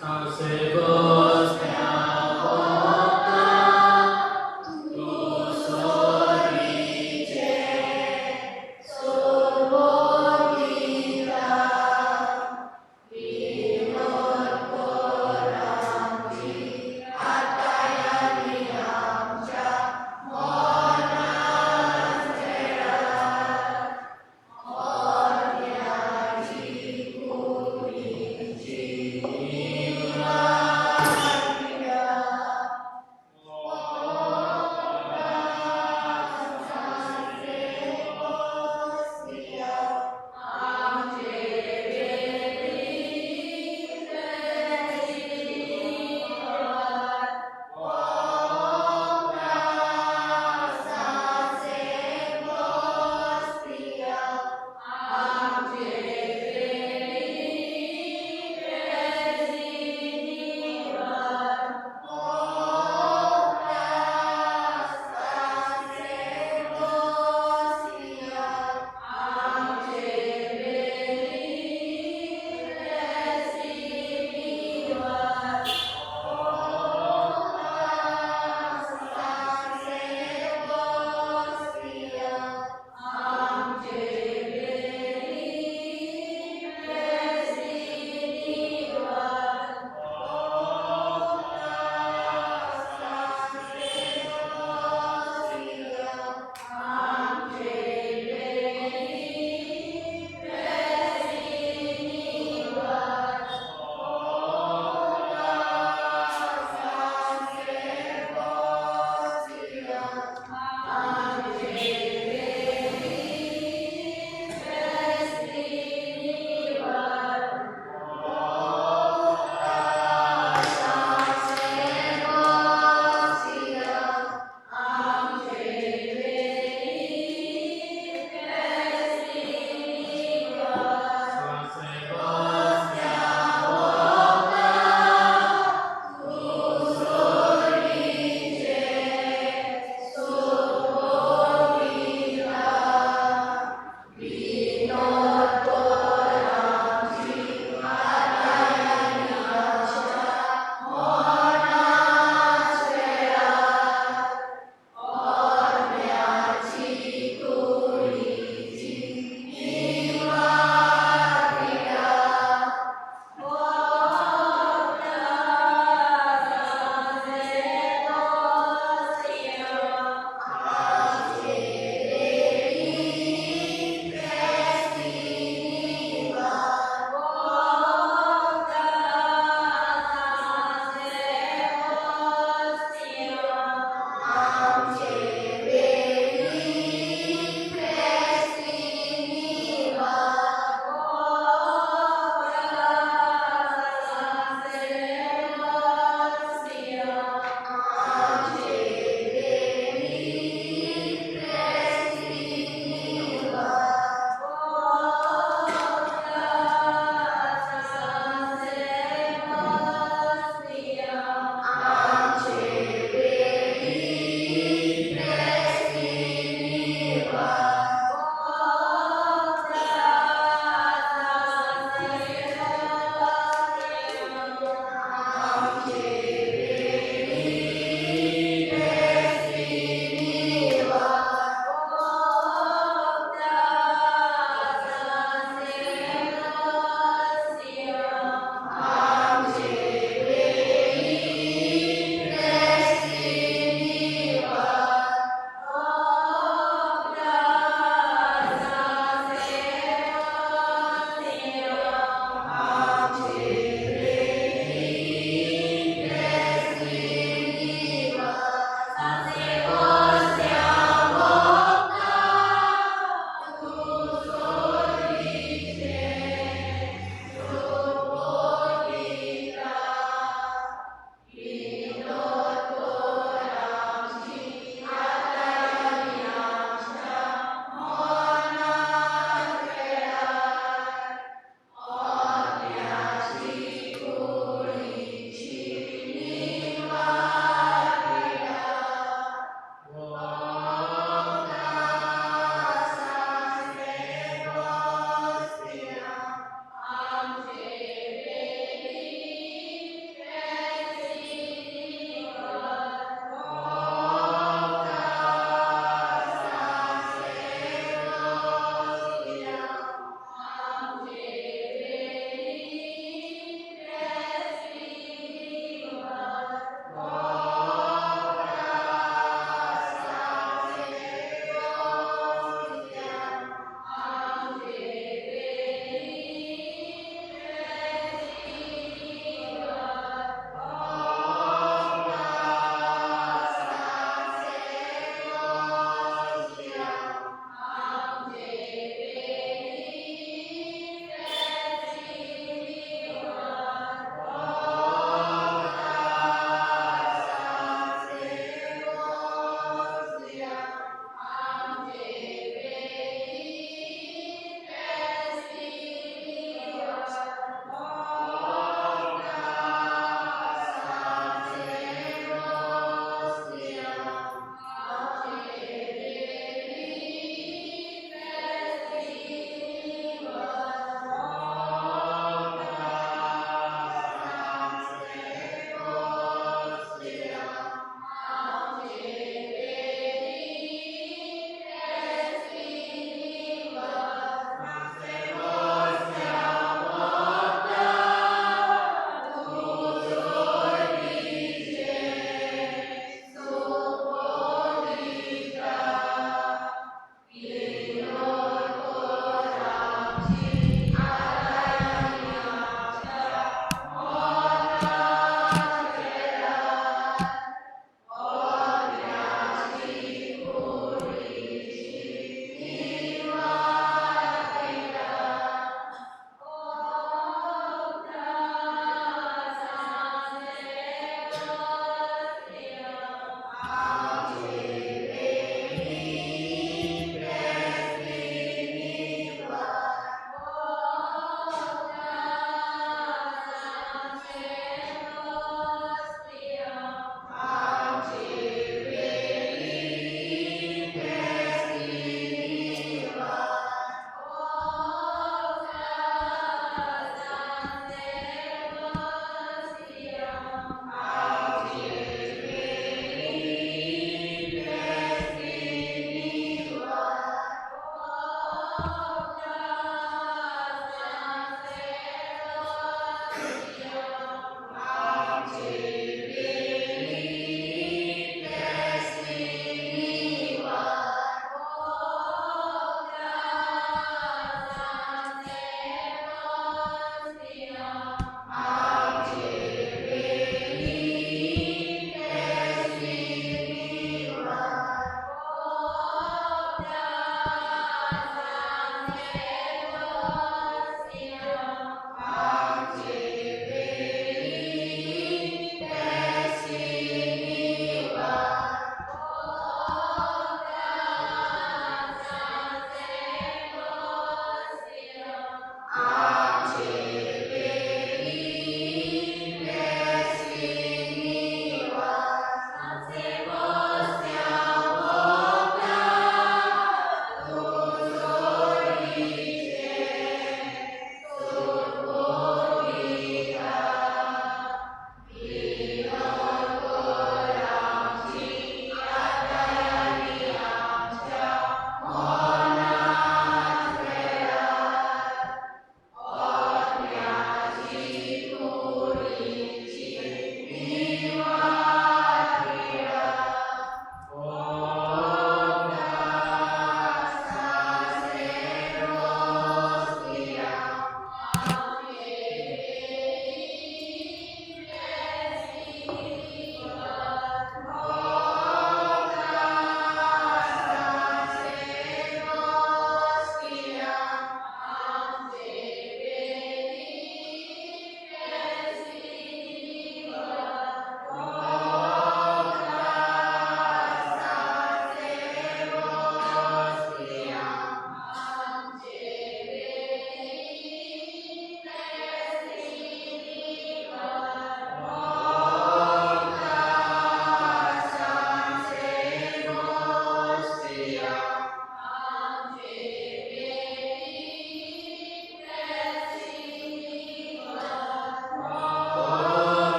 San Sebastian वता तूं सोरीचें सोबोतिता विनोद कर आमची आतां आनी आमच्या मोनाच वेळार. मोरप्याची कुडीची निवास.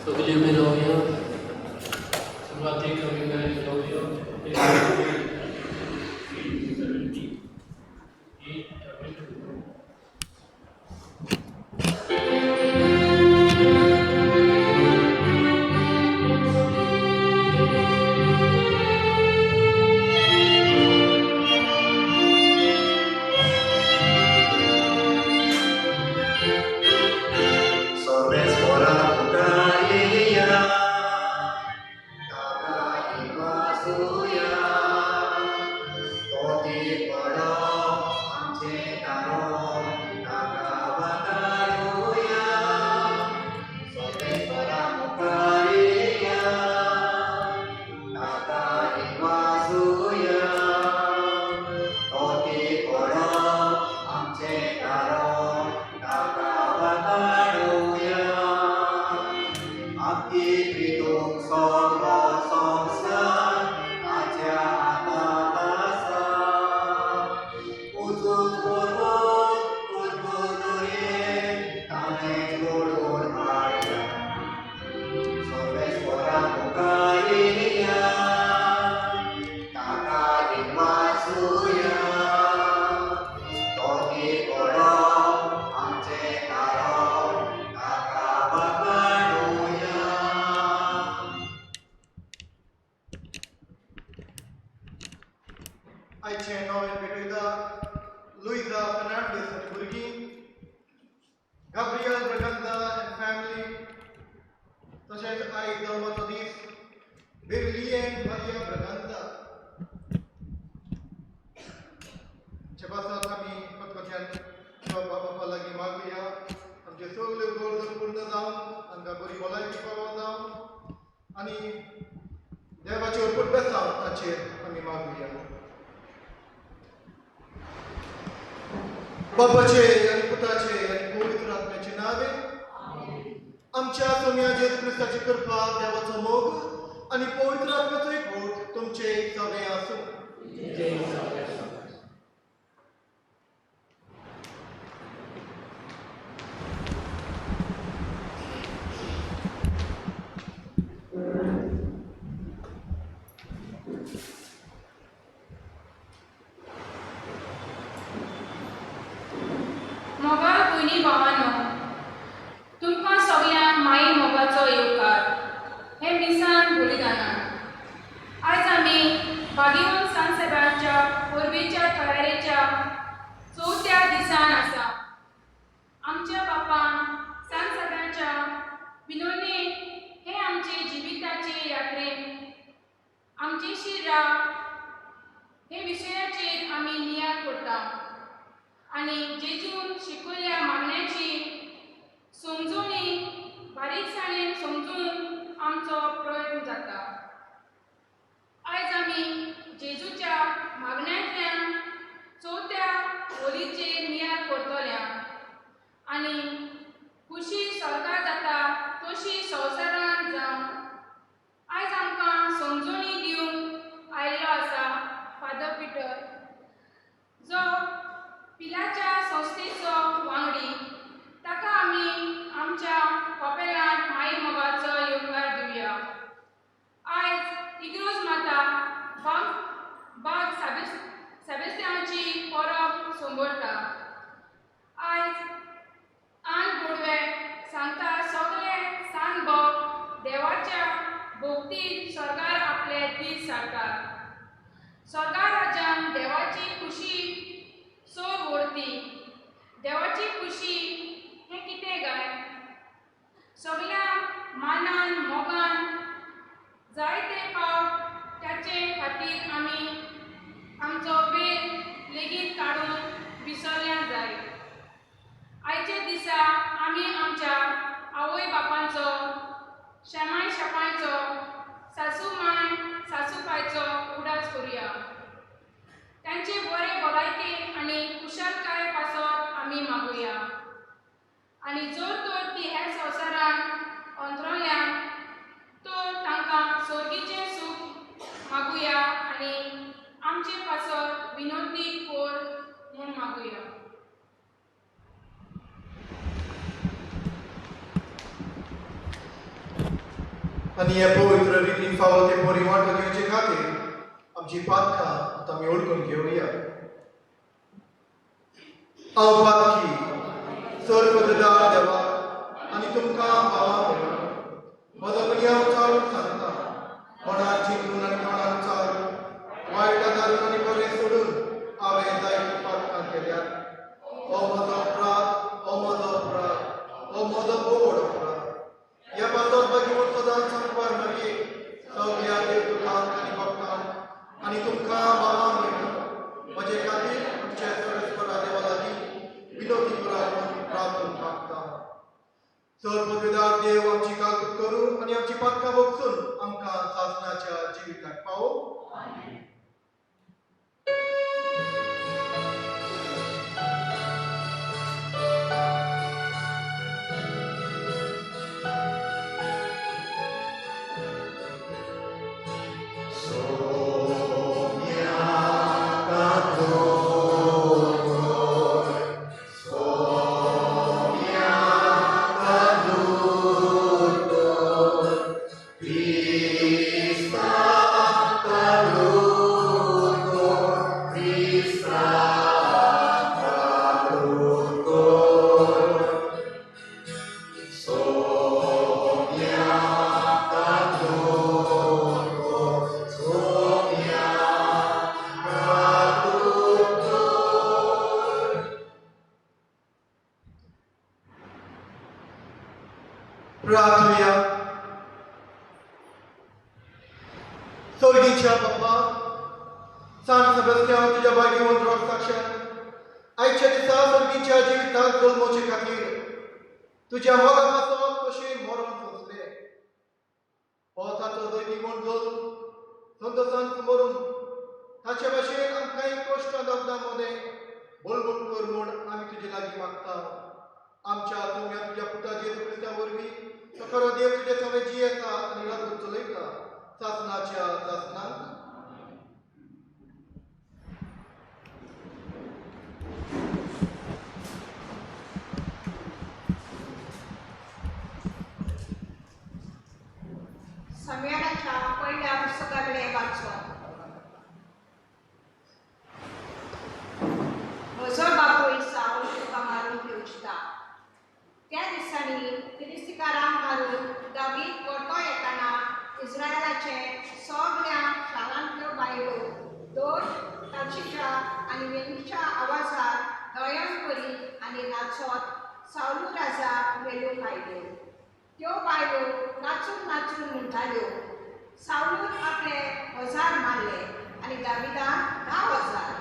सगळे उबे रावया. सुरवातेक आमी गायन गावया. 872. आयचें नवें भेटयता लुईजा फेर्नांडीस आनी भुरगीं, गाब्रियल ब्रगंजा एंड फॅमिली. तशेंच आयज जल्माचो दीस बेबलियन मारिया ब्रगंजा. पासत आमी खतखत्यान शिवा बापा लागीं मागुया, आमचे सगल्यो गरजो पूर्ण जावन आमकां बरी भलायकी फावो जावन आनी देवाचें उरपूट बेसांव ताचेर आमी मागुया. बापाचे आनी पुताचे आनी पवित्र आत्म्याचे नावे. आमच्या सोम्या जेजू क्रिस्ताची कृपा, देवाचो मोग आनी पवित्र आत्म्याचो एकवट तुमचे सगळे आसूं. जय सावळे. मोगाळ भयणी भावांनो, तुमकां सगळ्यांक माई मोगाचो येवकार हे मिसान बलिदानान. आयज आमी भाग्यवंत सांसेबाच्या परबेच्या तयारेच्या चवथ्या दिसान आसा. आमच्या बापान सांसेबाच्या विनोने हे आमचे जिविताचे यात्रेन आमचेशी राव हे विशयाचेर आमी नियाळ करता आनी जेजून शिकयल्ल्या मागण्याची समजूनी बारीकसाणेन समजून आमचो प्रयत्न जाता. आयज आमी जेजूच्या मागण्यांतल्यान चवथ्या ओलीचेर नियाळ करतल्या आनी खुशी स्वर्गार जाता तशी संवसारांत जावं. आयज आमकां समजणी दिवंक आयिल्लो आसा फादर पिटर, जो पिलाच्या संस्थेचो वांगडी. ताका आमी आमच्या कपेलांत माई मोगाचो येवकार दिवया. आयज इग्रोज माता बाग बाग सेबेस्त्यांची परब संबरता. आयज आन बोडवे सांगता, सगळे सान भक्त देवाच्या भक्तीत स्वर्गार आपले दीस सारतात. स्वर्गा राज्यान देवाची खुशी सोब व्हरती. देवाची खुशी हें कितें काय? सगल्या मानान मोगान जायते फावट ताचे खातीर आमी आमचो वेळ लेगीत काडून विसरल्या जाय. आयच्या दिसा आमी आमच्या आवय बापांचो, शेमाय शेपायचो, सासू माय सासू पायचो उगडास करुया. तांचे बरे भलायके आनी कुशलकाय पासत आमी मागुया आनी जर तर ती ह्या संवसारांत अंतरल्या तर तांकां सर्गीचें सूख मागुया आनी आमचे पासत विनोदी कर म्हूण मागुया. आनी हे पवित्र रितीन फावो ते परी वांटो घेवचे खातीर आमची पातकां आतां आमी ओळखून घेवया. हांव पातकी सर्वदार देवा आनी तुमकां भावा म्हजो गुन्यांव चालून सांगता. मनान चिंतून आनी तोंडान चालून वायट आदारून आनी बरें सोडून हांवें जायतीं पातकां केल्यात. हो म्हजो अपराध, हो म्हजो अपराध, हो म्हजो भोव अपराध. ह्या पासत भाग्यवंत सदांच सांगपार मागीर सगळ्या देवदूतांक आनी भक्तांक आनी तुमकां भावां भयणां म्हजे खातीर आमच्या सर्वेस्परा देवा लागीं विनोदी करात म्हूण प्रार्थना मागता. सर्वपदवीदार देव आमची काकूत करूं आनी आमची पातकां भोगसून आमकां सासणाच्या जिविताक पावो. प्रार्थुया. स्वर्गीच्या बापा, सान सेबेस्तियांव तुज्या भाग्यवंत रक्ताक्षान आयच्या दिसा स्वर्गीच्या जिवितांत जल्मोवचे खातीर तुज्या मोगा पासत कशें मरण सोंसलें. हो ताचो दैवी म्हूण जल्म संतोशान मरून ताचे भाशेन आमकांय कश्ट दगदां मदें बळवंत कर म्हूण आमी तुजे लागीं मागता. आमच्या तुमच्या तुज्या पुता जेजू क्रिस्ता वरवीं तो खरो देव तुज्या सवें जियेता आनी राजवट चलयता सासणाच्या सासणाक. समेळाच्या पयल्या पुस्तकाकडे वाचो. म्हजो बापूय सावल तुका मारूंक येवजिता. त्या दिसांनी फिलिस्तीकारांक मारून दावीद परतो येताना इस्रायलाचे सगळ्या शारांतल्यो बायलो दोश ताचीच्या आनी वेलीच्या आवाजात गायन करीत आनी नाचत सावलू राजा मेळूंक आयल्यो. त्यो बायलो नाचून नाचून म्हणटाल्यो, सावलून आपले 1000 मारले आनी दाविदान 10,000.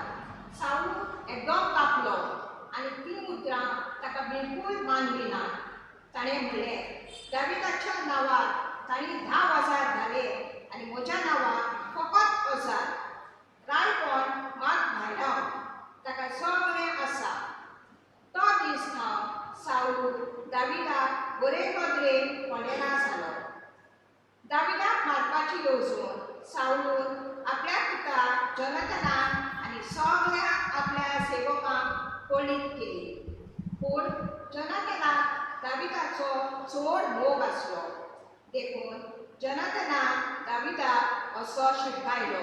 सावलू एकदम तापलो आनी ती उतरां ताका बिलकूल मानली ना. ताणें म्हणलें, दाविदाच्या नांवार तांणी 10,000 घाले आनी म्हज्या नांवार फकत 1000. रायपण मात भायराव, ताका सगळें आसा. तो दीस हांव सावलू दाविदाक बरे नदरेन पळयना जालो. दाविदाक मारपाची येवजण सावलून आपल्या पुता जोनाथनाक आनी सगळ्या आपल्या सेवकांक कळीत केली. पूण जोनाथनाक दाविदाचो चड मोग आसलो, देखून जोनाथनान दाविदाक असो शिटकायलो,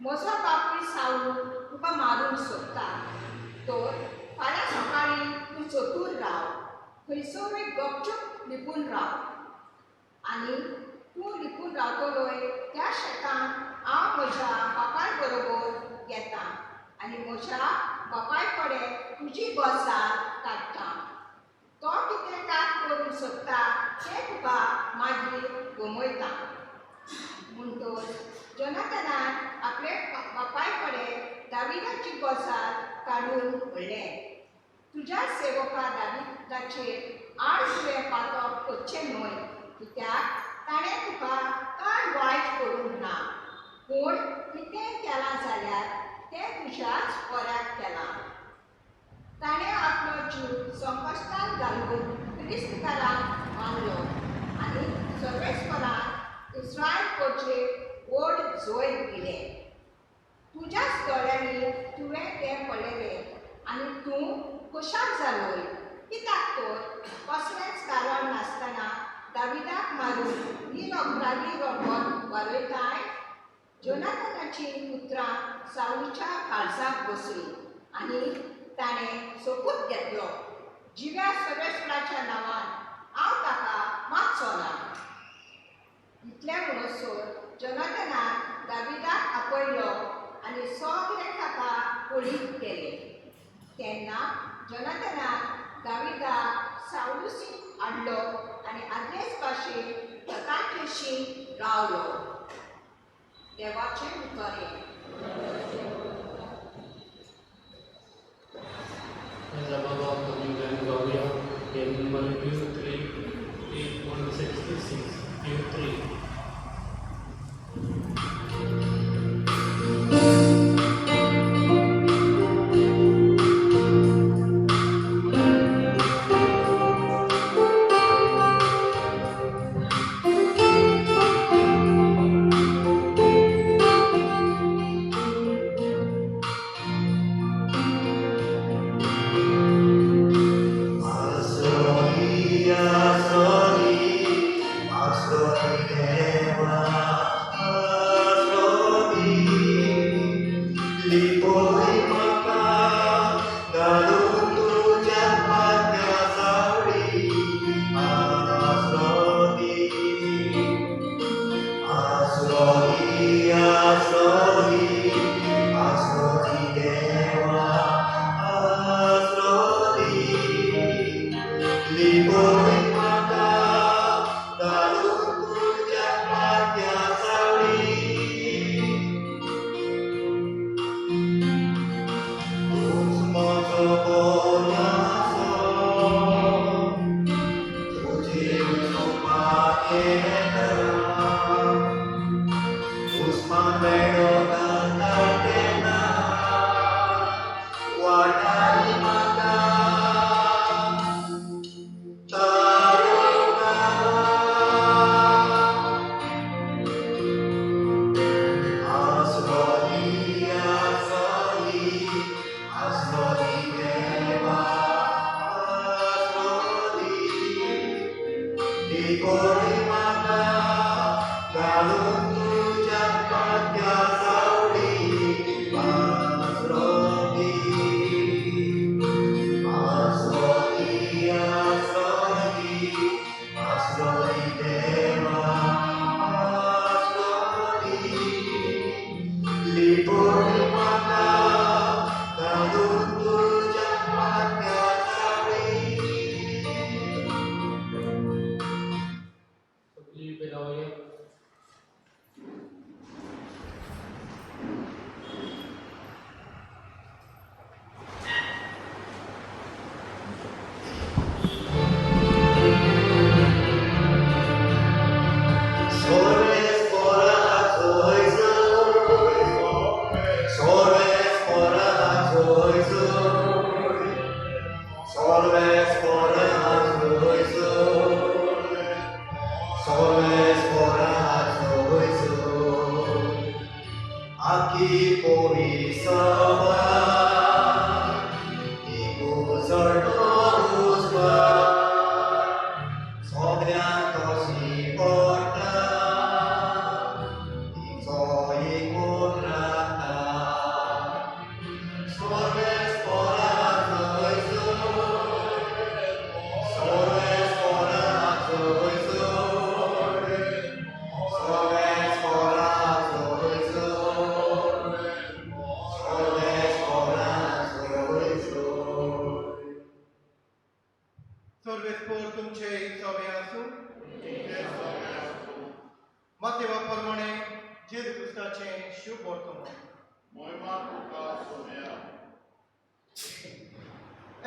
म्हजो बापूय सावलू तुका मारूंक सोदता, तर फाल्यां सकाळीं तूं चतूर राव, खंयसरूय गपचूप लिपून राव आनी तूं लिपून रावतलोय त्या शेतांत हांव म्हज्या बापाय बरोबर येता आनी म्हज्या बापाय कडेन तुजी गजाल काडटा. तो कितें कात करूंक सोदता तें तुका मागीर गमयता. म्हणटच जोनाथनान आपले बापाय कडेन दाविदाची गजाल काडून म्हणलें, तुज्या सेवका दाविदाचेर आड तुवें पातक करचें न्हय, कित्याक ताणें तुका कांय वायट करूंक ना, पूण कितेंय केलां जाल्यार तें तुज्याच बऱ्याक केलां. ताणें आपलो जीव संकश्टांत घालून क्रिस्तकारांक मानलो आनी सर्वेस्परान इस्रायल प्रजेक व्हड जैत दिलें. तुज्याच दोळ्यांनी तुवें तें पळयलें आनी तूं खुशाल जालोय, कित्याक तर कसलेंच कारण नासतना दाविदाक मारून ही अपराधी रगत वारयताय. जोनाथनाची उतरां सावळीच्या काळजाक बसली आनी ताणें सोपूत घेतलो, जिव्या सर्वेश्वराच्या नांवान हांव ताका मारचो ना. इतल्या म्हणसर जोनाथनान दाविदाक आपयलो आनी सगळें ताका कळीत केलें. तेन्ना जोनाथनान दाविदाक सावलूसी हाडलो आनी आदलेच भाशेन ताचेशी रावलो. देवाचें उतर हें. Above all, kami gawin in number 3, 8, 166, 3.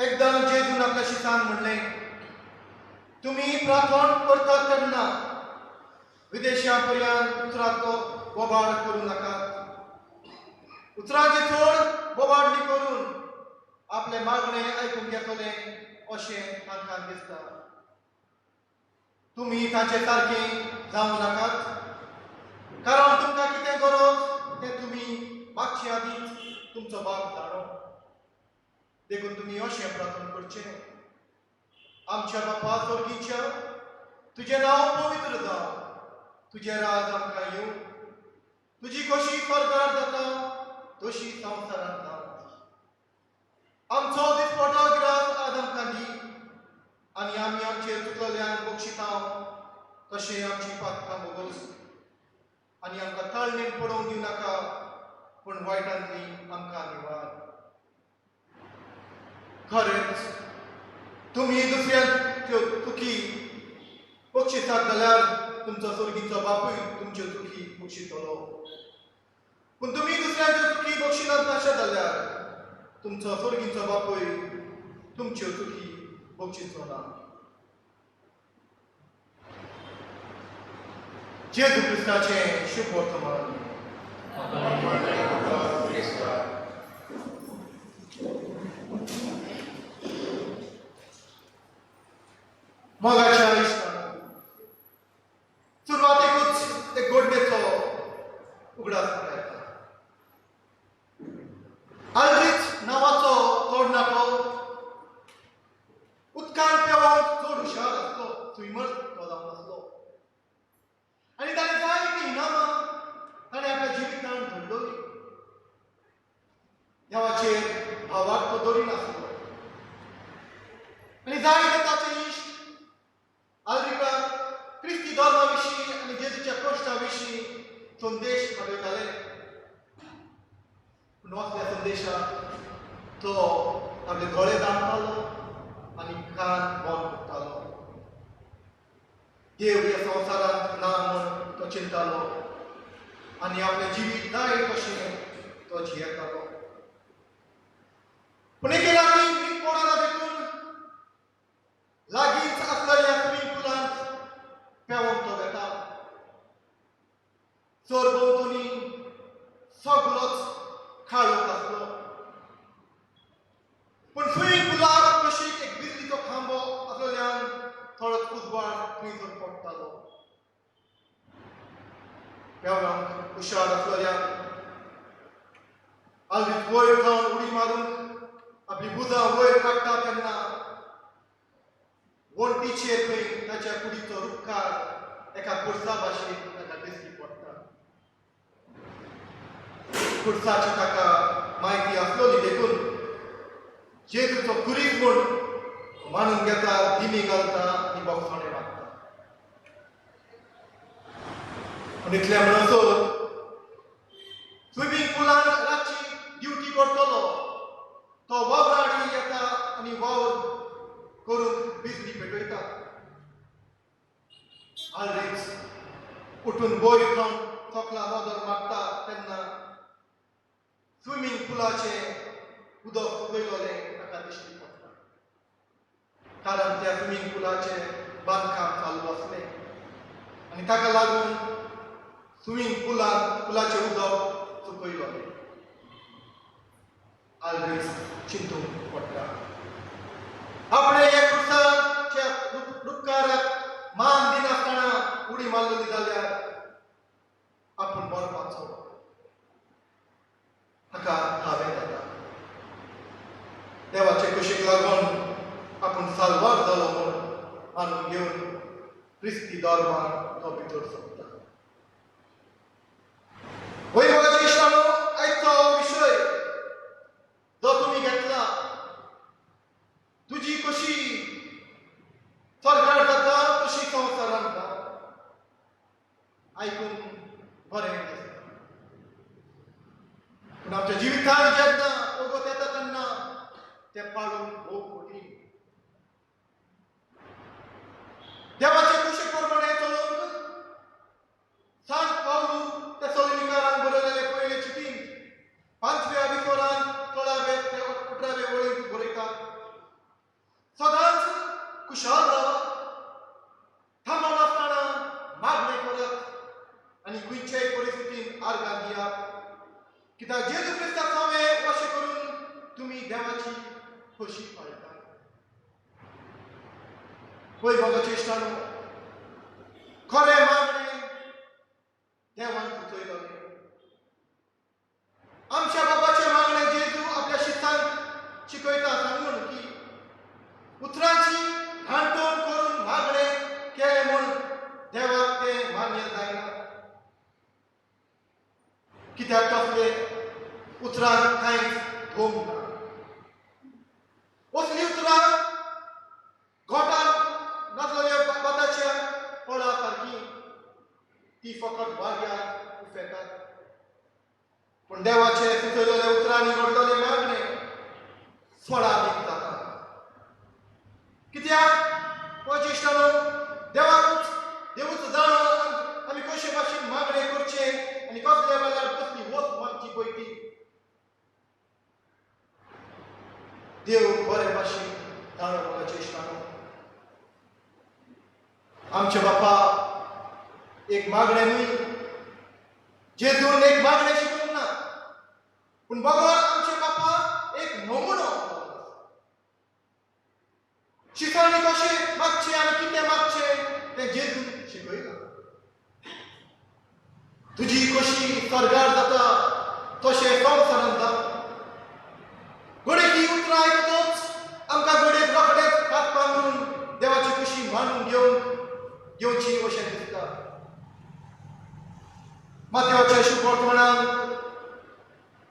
एकदां जेजून आपल्या शिसांक म्हणलें, तुमी प्रार्थना करतात तेन्ना विदेशा पर्यंत उतराचो बोबाड करूं नाकात. उतराचे चड बोबाडणी करून आपले मागणे आयकूंक घेतले अशें तांकां दिसता. तुमी ताचे सारके जावं नाकात, कारण तुमकां कितें गरज तें तुमी मागचे आदींच तुमचो बाप जाणो. देखून तुमी अशें प्रार्थना करचें, आमच्या बापा स्वर्गीच्या तुजें नांव पवित्र जावं, तुजें राज आमकां येवं, तुजी कशी स्वर्गार जाता तशी संवसारांत जावं. आमचो दिसपटो ग्रास आज आमकां दी, आनी आमी आमचेर चुकलेल्यांक बक्षिता तशें आमची पातकां भोगोस, आनी आमकां ताळणेन पडोवन दिवं नाका, पूण वायटांतली आमकां निवार. खरेंच तुमी दुसऱ्यांच्यो चुकी बक्षिसात जाल्यार तुमचो स्वर्गीचो बापूय तुमच्यो चुकी बक्षितलो, पूण तुमी दुसऱ्यांच्यो चुकी बक्षिनात नाशे जाल्यार तुमचो स्वर्गीचो बापूय तुमच्यो चुकी बक्षिचो ना. जेजू क्रिस्ताचें शुभ वर्तमान. मोगाच्या इश्टानो, सुरवातेकूच एक गोडणेचो उगडास येता. आल्ड्रीच नांवाचो तरणाटो उदकान पेंवंक चड हुशार आसलो, स्विमर तो जावन आसलो, आनी ताणें जायतीं इनामां ताणें आपल्या जिवितांत घडलोली. देवाचेर भावार्थ तो दवरिनासलो, आनी जायते ताचे इश्ट आल्रिका क्रिस्ती धर्मा विशीं आनी जेजूच्या कश्टा विशीं संदेश पाठयताले, पूण असल्या संदेशाक तो आपले दोळे दामतालो आनी कान बंद करतालो. देव ह्या संवसारांत ना म्हूण तो चिंतालो आनी आपलें जिवीत जाय तशें तो जियेतालो. पूण एके राती न्हीद पडना देखून लागींच आसलेल्या स्विमींग पुलांत पेंवंक तो वेता. सरभोंवतणी सगलोच काळोख आसलो, पूण स्विमींग पुलाक कुशीक एक बिजलीचो खांबो आसलेल्यान थोडोच उजवाड थंयसर पडटालो. पेंवंक हुशार आसलेल्यान आल्रीच वयर थावन उडी मारूंक आपली भुजां वयर काडटा तेन्ना वण्टीचेर थंय ताच्या कुडीचो रुपकार एका खुर्सा भाशेन ताका दिश्टी पडटा. खुर्साची ताका म्हायती आसलोली देखून जेजूचो खुरीस म्हूण मानून घेता, दिमी घालता आनी बोगसोणे मागता. पूण इतल्या म्हणसर स्विमींग पुलान रातची ड्युटी करतलो तो वावराडी येता आनी वावर करूंक बिजली पेटयता. आल्रीच उठून वयर थावन सकला नदर मारता तेन्ना स्विमींग पुलाचें उदक सुकयलोलें ताका दिश्टी पडटा, कारण त्या स्विमींग पुलाचें बांदकाम चालू आसलें आनी ताका लागून स्विमींग पुलाचें उदक सुकयलोलें. आल्रीच चिंतूंक पडटा, आपणे ह्या खुर्साच्या रुपकाराक मान दिनासतना उडी मारलेली जाल्यार आपूण मरपाचो. ताका हावें जाता देवाचे कुशीक लागून आपूण साल्वार जालो म्हूण मानून घेवन क्रिस्ती धर्मान तो भितर सरता. वय मोगाचे इश्टानो, आयचो विशय जो तुमी घेतला, तुजी कशी सरकार जाता तशी संवसारांत जावं, आयकून बरें दिसता, पूण आमच्या जिवितांत जेन्ना वगत येता तेन्ना तें पाळूंक भोव कठीण. देवाचे कुशे प्रमाणे चलोवंक सांत पावलू तेसलोनिकारांक बरयलेले पयले चिटींत 5व्या विसोरांत 16वे ते 18वे वळींत बरयता, सदांच खुशाल रावात, थांबनासतना मागणें करात आनी खंयच्याय परिस्थितीन आर्गां दियात, कित्याक जेजू क्रिस्ताक हांवें अशें करून तुमी देवाची खोशी पाळटात. पळय मोगाचे इश्टानो, खरें मागणें देवान सुचयलोलें. आमच्या बापाचें मागणें जेजू आपल्या शितांक शिकयता सांगून की उतरांची घाणटोण करून मागणें केलें म्हूण कित्याक तसले उतरांक कांयच धोंग ना. असलीं उतरां गोटान नासलेल्या भाताच्या फळा सारकी, ती फकत वाऱ्यार उफेतात. पूण देवाचे सुचयलेल्या उतरांनी घडलेले मागणे फळादीक जाता. कित्याक हो ज्येश्ठानो, देवाकूच देवूच जाणो आमी कशे भाशेन मागणें करचें आनी कसल्या वेळार कसली वस्त मागची पळय ती देव बरे भाशेन जाणो. म्हाका ज्येश्ठानो, आमचे बापा एक मागणें न्हय, जेजून एक मागणें शिकोवंक ना, पूण बगर आमचे बापा एक नमुनो. शिसांनी कशें मागचें आनी कितें मागचें तें जेजून शिकयलां. तुजी कशी स्वर्गार जाता तशें संवसारांत जावं. घडये ही उतरां आयकतच आमकां घडये रोखडेच हात पांगरून देवाची खुशी मानून घेवन घेवची अशें दिसता. माथ्याच्या शुभवर्तमानान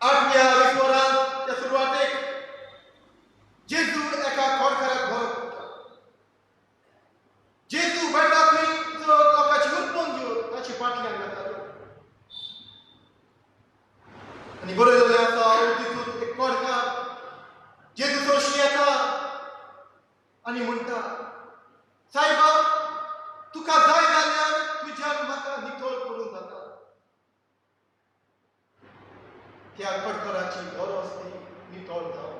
आठव्या विस्वरांत त्या सुरवातेक जेजू एका खोडकाराक बरो करता. जेजू वेता थंय लोकांची उत्पन्न घेवन ताचे फाटल्यान वतालो आनी बरयलेलें आसा, तितूंत एक खोडकार जेजू सरशी येता आनी म्हणटा, सायबा, तुका जाय जाल्यार तुज्यान म्हाका नितळ करूंक जाता. त्या कडकराची गरज ती नितळ जावं.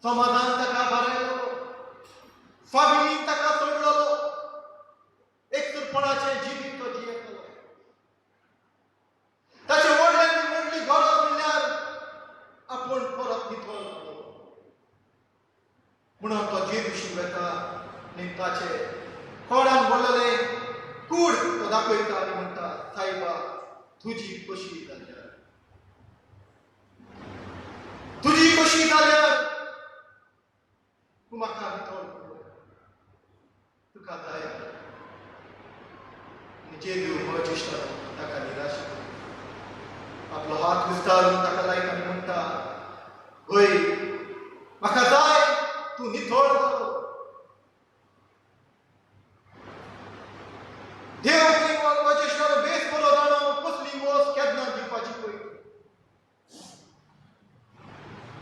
समाजान ताका बारायलो, फामिलीन ताका सोडलेलो, एकसुरपणाचें जिवीत तो जियेतलो. ताचे व्हडल्यान व्हडली गरज म्हणल्यार आपूण परत नितळ जातलो. म्हणून तो जेजूशी वता आनी ताचे कोणान बोललेले कूड तो दाखयता आनी म्हणटा, सायबा, तुजी कशी जाल्यार, तुजी कशी जाल्यार तूं म्हाका नितळ कर, तुका जाय. आनी जेजू म्हज्या इश्टानो ताका निराश आपलो हात विस्तारून ताका लायता आनी म्हणटा, हय, म्हाका जाय, तूं नितळ जालो. देव म्हज्या इश्टानो बेस बरो जाणो कसली वस्त केन्ना दिवपाची पळय.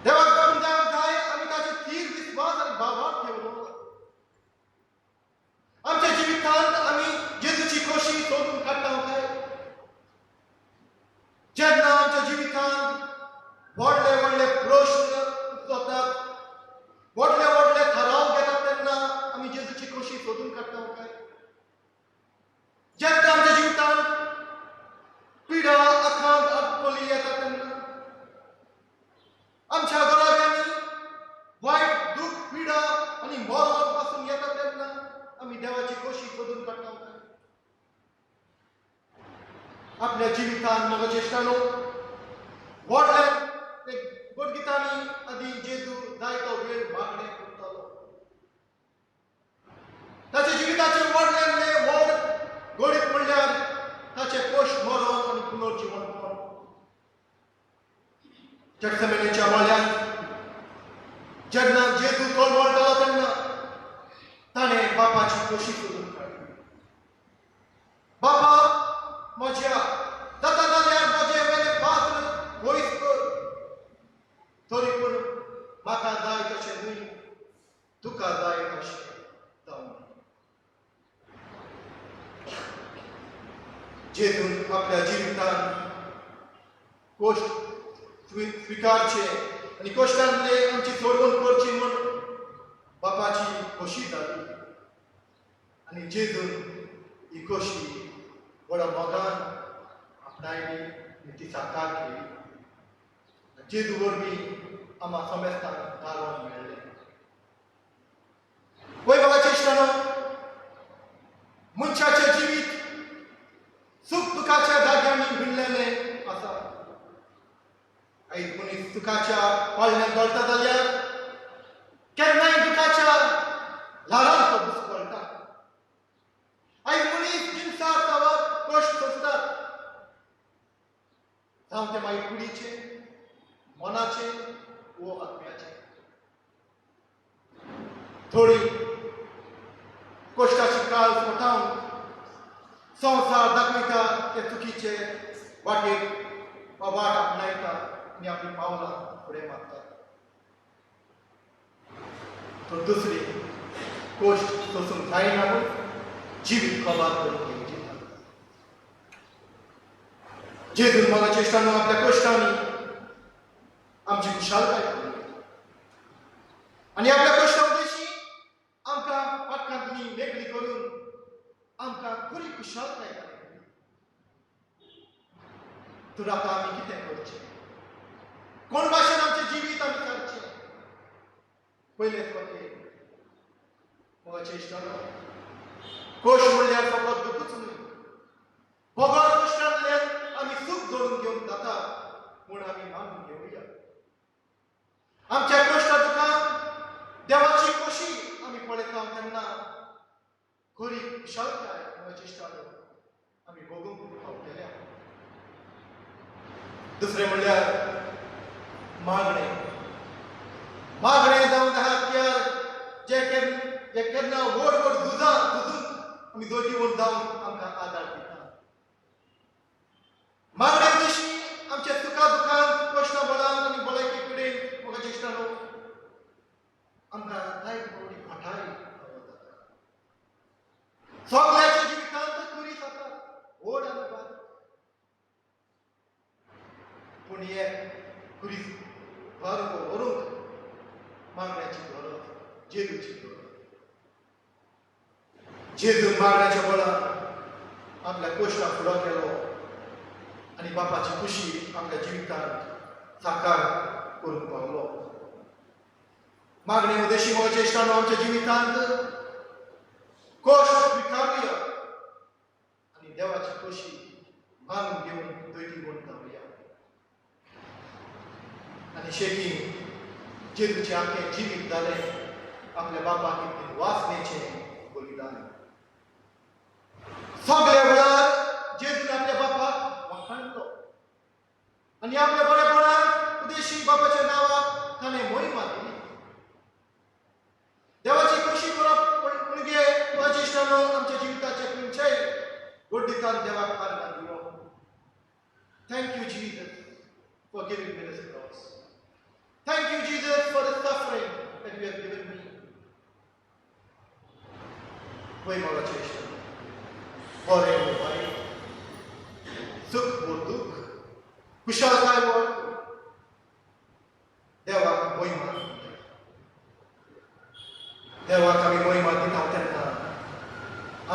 देवाक पूण देवाक जाय आमी ताचे थीर विस्वास आनी भावार्थ ठेवलो. आमच्या जिवितांत आमी जेजूची खोशी सोदून काडटा काय? जेन्ना आमच्या जिवितांत व्हडले व्हडले प्रश्न उद्भवतात, व्हडले व्हडले थाराव घेतात, तेन्ना आमी जेजूची खोशी सोदून काडटा काय? जेन्ना आमच्या जिवितांत पिडा, आखांत, आपली येता, तेन्ना आमच्या घराब्यांनी वायट दुःख, पिडा आनी मरण पासून येता, तेन्ना आमी देवाची खोशी सोदून काडटा काय? आपल्या जिवितान म्हज्या ज्येश्ठानो, व्हडले गोडगितांनी आदी जेजू जायतो वेळ मागणें करतालो. ताच्या जिविताचे व्हडले व्हड गोडीत म्हणल्यार ताचे कोश मरण आनी पुनर्जिवनपण. जेत्सेमनीच्या मळ्यांत जेन्ना जेजू तळमळटालो, तेन्ना ताणें बापाची खोशी सोदून काडली. बापा म्हज्या, जाता जाल्यार म्हजें वेलें पात्र पयस कर, तरी पूण म्हाका जाय तशें न्हय, तुका जाय तशें जावं. जेजून आपल्या जिवितान कश्ट स्विकारचे आनी कश्टांतले आमची सोडवण करची म्हूण बापाची खोशी जाली आनी जेजून ही खोशी व्हडा मोगान आपणायली आनी ती साकार केली. जेजू वरवीं आमकां समेस्तांक तारण मेळ्ळें. वय बाबाचे इश्टानो, मनशाचें जिवीत सुख दुखाच्या धाग्यांनी विणलेलें आसा. आयज मनीस सुखाच्या पाळण्यात घोळटा जाल्यार केन्नाय दुखाच्या ल्हारान तो बुचकळटा. आयज मनीस जिनसार सावार कश्ट सोंसतात. थोडी कश्टाची काळ फटावंक संवसार दाखयता ते चुकीचे वाटेर वा वाट आपणायता आनी आपली पावलां फुडें मारतात. तर दुसरी कोश्ट सोसूंक जायना म्हूण जिवीत कबार करूंक येवजिता. जेजून मोगाच्या इश्टांनो आपल्या कश्टांनी आमची खुशालकाय करून आनी आपल्या कश्टां उद्देशी आमकां पाटकांतली मेकळी करून आमकां खरी खुशालकाय दिली. तर आतां आमी कितें करचें? कोण भाशेन आमचें जिवीत आमी सारचें? पयले सुवातेर मोगाच्या इश्टांनो, कोश म्हणल्यार फकत दुखूच न्हय, बगर कश्टांतल्यान आमी सूख जोडून घेवंक जाता म्हूण आमी मानून घेवया. आमच्या कश्टा दुखान देवाची खोशी आमी पळयता तेन्ना खरी खुशालकाय मोगाच्या इश्टांनो आमी भोगूंक पावतले. दुसरें म्हणल्यार मागणें. मागणें जावन हत्यार जे केन्ना व्हड व्हड झुजां झुजून आमी जोतीवंत जावन आमकां आदार दिता. मागणे दिशी आमच्या सुखा दुखांत कश्टां बळांत आनी भलायके कडेन मोगाच्या इश्टांनो आमकां जायते फावटी घटाय फावो जाता. सगळ्याच्या जिवितांत खुरीस आसा, व्हड आनी बारीक, पूण हे खुरीस घर व्हरूंक मागण्याची गरज, जेजूची गरज. जेजून मागण्याच्या बळान आपल्या कोश्टाक फुडो केलो आनी बापाची खुशी आपल्या जिवितांत साकार करूंक पावलो. मागणे उद्देशी मोगाच्या इश्टांनो आमच्या जिवितांत कोश स्विकारुया आनी देवाची खोशी मानून घेवन दैती जावया. आनी शेकी जेजूचें आख्खें जिवीत जालें आपल्या बापाक एक वासनेचें बलिदान. सगल्या वेळार जेजून आपल्या बापाक वाखाणलो आनी आपल्या बरेपणान उद्देशी बापाच्या नांवाक ताणें मोहिमा दिली. देवाची खोशी करप म्हणजे मोगाच्या इश्टांनो आमच्या जिविताचे खंयच्याय गोड्डितान देवाक आर्गां दिवप. Thank you Jesus for giving me this cross. Thank you Jesus for the suffering that you have given me. पळय मोगाच्या इश्टांनो, बरें वो वायट, सुख वो दुख, खुशालकाय वो देवाक मोहिमा. देवाक आमी मोहिमा दिता तेन्ना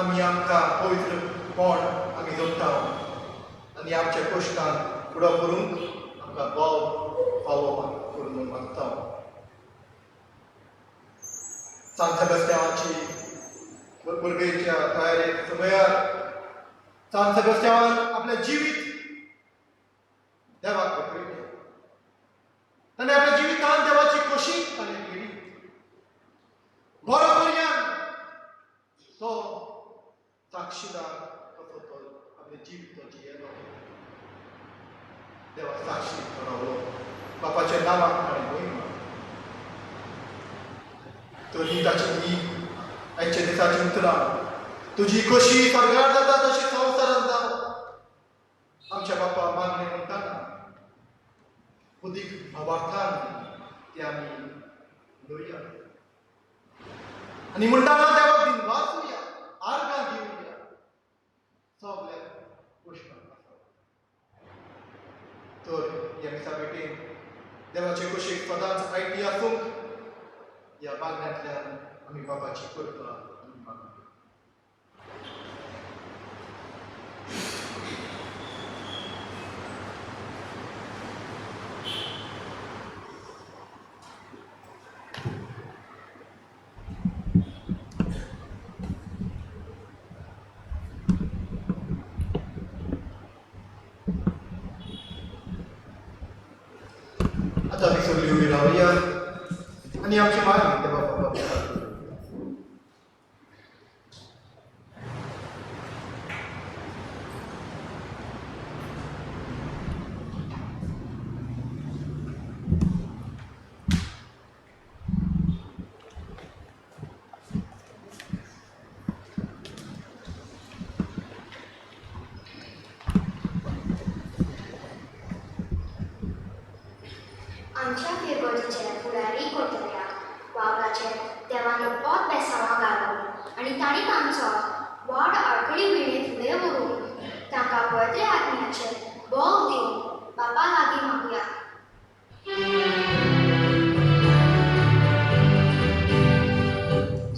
आमी आमकां पवित्र कोण आमी जमता आनी आमच्या कोश्टान फुडो करूंक आमकां बोव फावो करून म्हूण मागता. सांत सेबास्त्यांवाची परबेच्या तयारेक समयार सांत सेबास्त्यांवान आपलें जिवीत देवाक भेटयलें. ताणें आपल्या जिवितान देवाची खोशी ताणें केली. बरो पर्यान तो साक्षीदार कसो तो आपलें जिवीत तो जियेलो, देवा साक्षी तो रावलो, बापाच्या नांवाक ताणें मोहिमा. तर ही ताची ही आयच्या दिसाची उतरां, तुजी खोशी स्वर्गार जाता तशी संवसारांत जावं. आमच्या बापा मागणें म्हणटाना उदीक भावार्थान ती आमी म्हणुया आनी म्हणटाना देवाक दिनवासूया, आर्गां दिवया सगल्या गोश्टांक आसा. तर ह्या मिसा भेटेन देवाचे खोशेक सदांच आयती आसूंक ह्या मागण्यांतल्यान आमी बाबाची कृपा आमी मागुया. आतां आमी सगळीं उबी रावया आनी आमची मागणी देवा बाबा मुखार दवरुया. आमचो वाड आडखळी विणे फुडें व्हरूंक तांकां पवित्र आत्म्याचें बळ दिवंक बापा लागीं मागुया.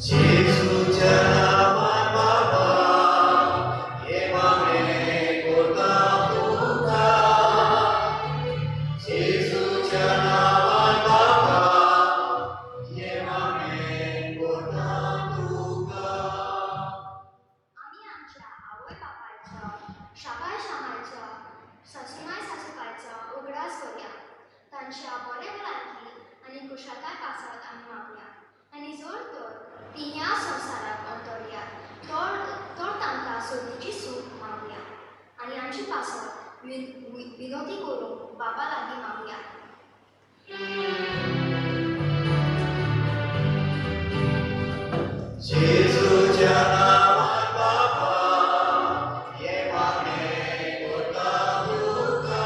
जेजूच्या नांवान बाबा, हे मागणें करता तुका. जेजूच्या नांवान बाबा, हे मागणें करता तुका. आमी आमच्या आवय बापायचो, शाबाय शामायचो, सासुमाय सासूबायचो उगडास करुया. तांच्या बरे भलायकी आनी कुशळटाय पासत आमी मागुया. आनी जर तर ती ह्या संवसाराक अंतरया तर तांकां सोदीची सूख मागुया आनी आमची पासत विनोती करूंक बाबा लागीं मागुया. जेजूच्या नांवान बाबा, हे मागणें करता तुका.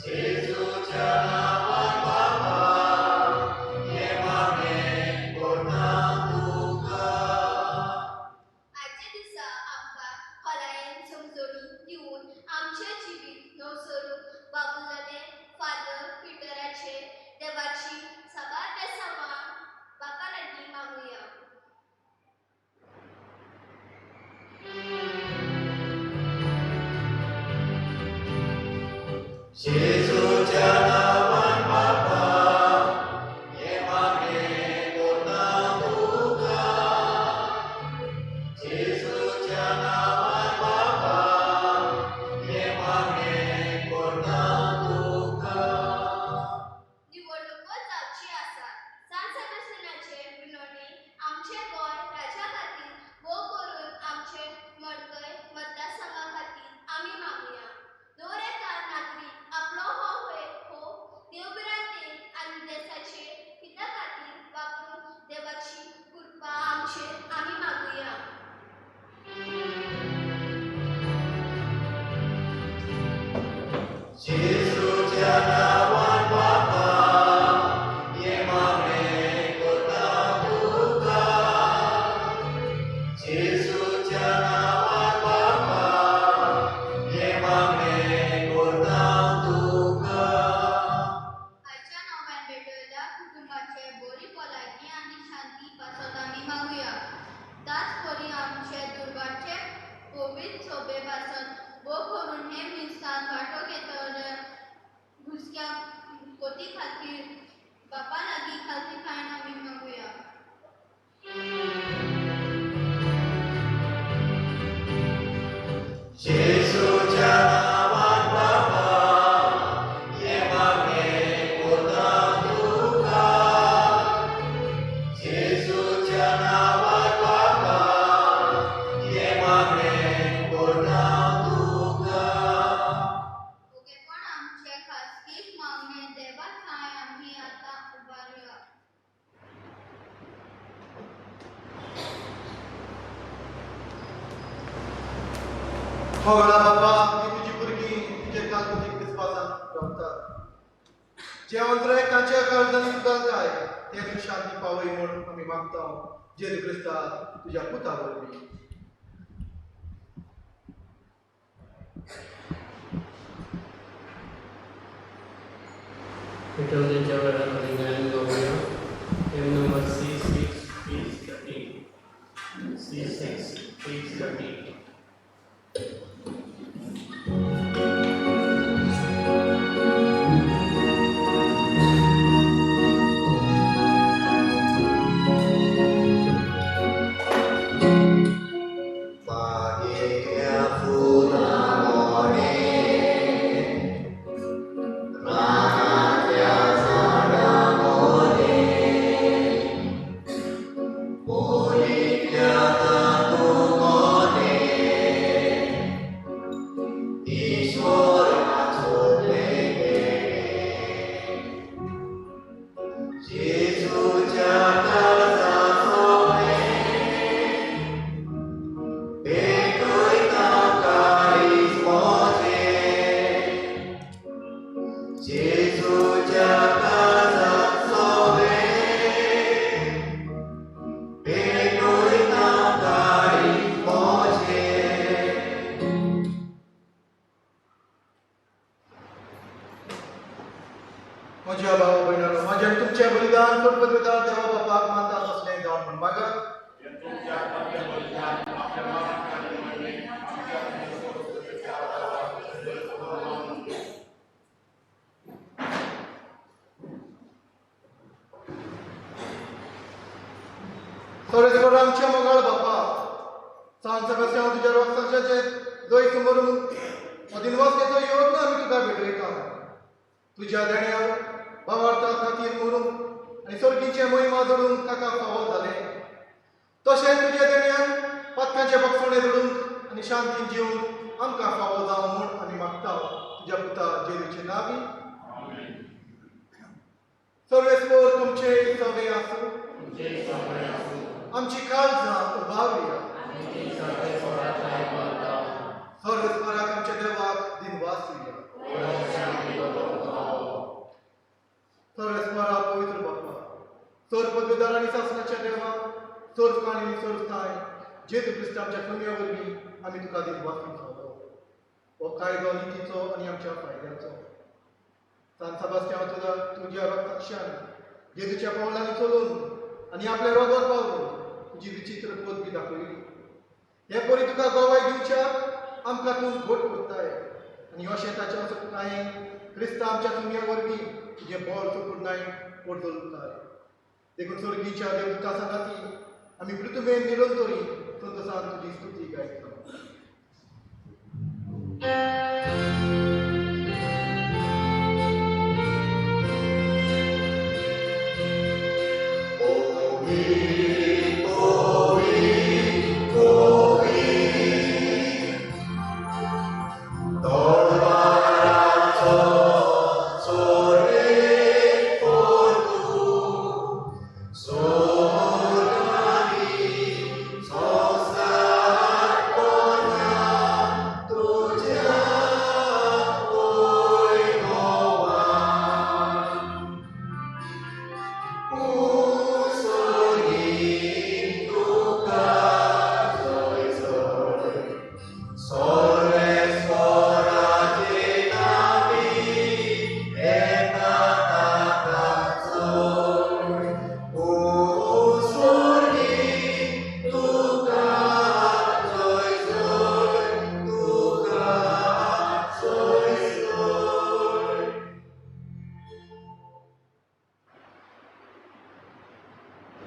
जेजूच्या नांवान बाबा, हे मागणें करता तुका. आयच्या दिसा आमकां खोलायेन समजणी दिवन आमचें जिवीत नवसरूंक वावुरलेले फादर पिटराचे देवाची साबार बेसांवां बापा लागीं मागुया. जेजूच्या नांवान बाबा, हे मागणें करता तुका. जेजूच्या नांवान बाबा, हे मागणें करता तुका. निवडणुको जावची आसात. सान सेबास्तियनाचे विनवणी आमचे गोंय राज्या खातीर भोव करून आमचे मडकय मतदारसंघा खातीर आमी मागुया. दर एका नागरीक आपलो हो हो देवभिरांतेन आनी देशाचे हिता खातीर वापरून देवाची कृपा आमचेर आमी मागुया. जेजूच्या नांवान बाबा, हे मागणें करता तुका. जेजूच्या नांवान बाबा, हे मागणें करता तुका. आयच्या नव्यान भेटयल्या कुटुंबाचे बरी भलायकी आनी शांती पासत आमी मागुया. त्याच परी आमचे दुर्गाचे पवित्र सोबे पासत भोव करून हे मिसांत वांटो घेतल्या हुस्क्या कोती खातीर बापा लागीं खालतीकायेन आमी मागुया. जेजूच्या नांवान बाबा, हे मागणें करता तुका. जेजूच्या नांवान बाबा, हे मागणें करता तुका. ओगेपण आमचे खासगी मागणे देवा ठांय आमी आतां उबारुया. मोगाळा बाबा, ही तुजी भुरगीं तुजे काल तुजी क्रिस्पासान रावतात. जे अंतराय तांच्या काळजांनी घालताय ते तूं शांती पावय म्हूण आमी मागता, जेजू क्रिस्ता तुज्या पुता वरवीं. पेटवण्याच्या वेळार आमी गायन गावया. Hymn number C6, page 13. C6, page 13. बागेंतल्या फुलां मोने, रानांतल्या झाडां. पदवेदार देवा बापाक मानता तसलें जावन म्हण मागात. सर्वेस्पर आमच्या मोगाळ बापा, सांज सगळ्या तुज्या रोगसांचे जैत मरून अदिनवास घेचो येवन आमी तुका भेटयता. तुज्या देण्यार भावार्था खातीर मरून आनी सर्गीचे महिमा जोडूंक ताका फावो जालें, तशें तुज्या देण्यान पातकांचे बक्षणे जोडूंक आनी शांतीन जिवंक आमकां फावो जावं म्हूण आमी मागता तुज्या पुता जेजूचे नांवी. सर्वेस्पर तुमचे सवे आसूं. आमची काळजां उबारुया. सर्वेस्पराक आमच्या देवाक दिनवासुया. सर्वेस्परा पवित्र बापा, सर पदवेदार आनी सासणाच्या देवा, सर काणी आनी सर स्थाय जेजू क्रिस्त आमच्या कमया वरवीं आमी तुका दिनवास फावो. हो कायदो नितीचो आनी आमच्या फायद्याचो. सांत सेबास्तियांव तुजा तुज्या रक्ताक्षान जेजूच्या पावलांनी चलून आनी आपल्या रोगार पावून तुजी विचित्र पदवी दाखयली. हे परी तुका गवाय दिवच्याक आमकां तूं घट करताय आनी अशें ताच्या सुखणायेन क्रिस्ता आमच्या सुमया वरवीं तुजें बळ सुपुर्णाय पोटचलताय. देखून स्वर्गीच्या देवदूता सांगाती आमी पृथ्वेन निरंतरी संतोसान तुजी स्तुती गायता.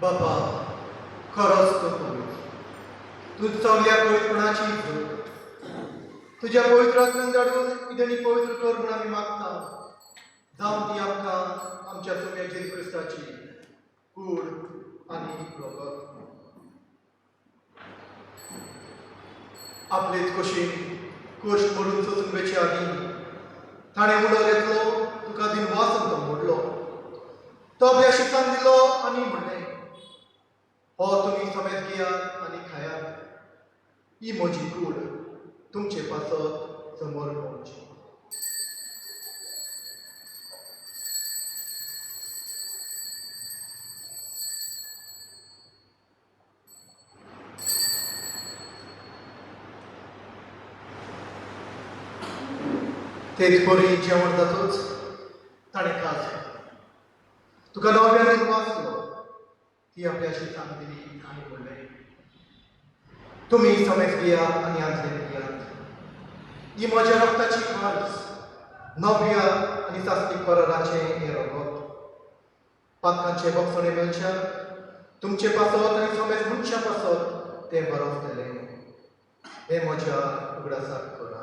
बापा, खरोच तूं पवित्र, तूं सगल्या पवित्रपणाची जोड. तुज्या पवित्र आत्म्यान धाडून इदणी पवित्र कर म्हूण आमी मागता. जावं ती आमकां आमच्या सुम्या जेजू क्रिस्ताची कूड आनी रगत. आपलेच कशीन कोश मोडून सोसून वेचे आदीं ताणें उडो घेतलो, तुका दिनवास तो मोडलो, तो आपल्या शिक्षान दिलो आनी म्हणलें, हो तुमी समेत घेयात आनी खायात, ही म्हजी कूड तुमचे पासत समोर पावची. तेच परी जेवण जातूच ताणें काज तुका नव्यान दिनवासलो, ती आपल्या शिक्षान दिली आनी म्हणलें, तुमी समेत घेयात आनी आंतलें पियात, ही म्हज्या रक्ताची खाज नव्या आनी सासणी कराराचें हें रगत. पातकांचे बक्षणे मेळच्या तुमचे पासत आनी समेत मनशा पासत तें बरोवतलें. हें म्हज्या उगडासाक करात.